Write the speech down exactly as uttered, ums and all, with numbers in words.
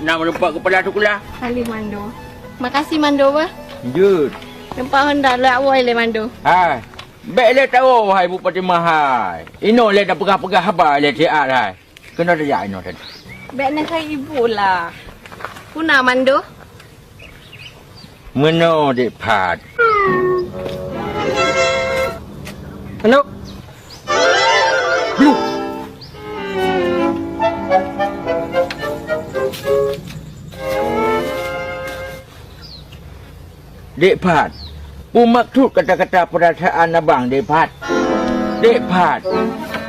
Na meureumpok keupada sikula. Saleh Mando. Makasih Mando bah. Jeuet. Teumpat honda lé awai lé Mando. Hai. Bèk lé tawoe hai Bu Fatimah hai. Inoe lé na peugah-peugah haba lé siat hai. Keunoe tajak inoe tadi. Bèk na hai ibu lah. Puna Mando. Meunoe Dek Phat. Aneuk. Bluh. Dek Phat, peue maksud kata-kata peurasaan abang Dek Phat? Dek Phat,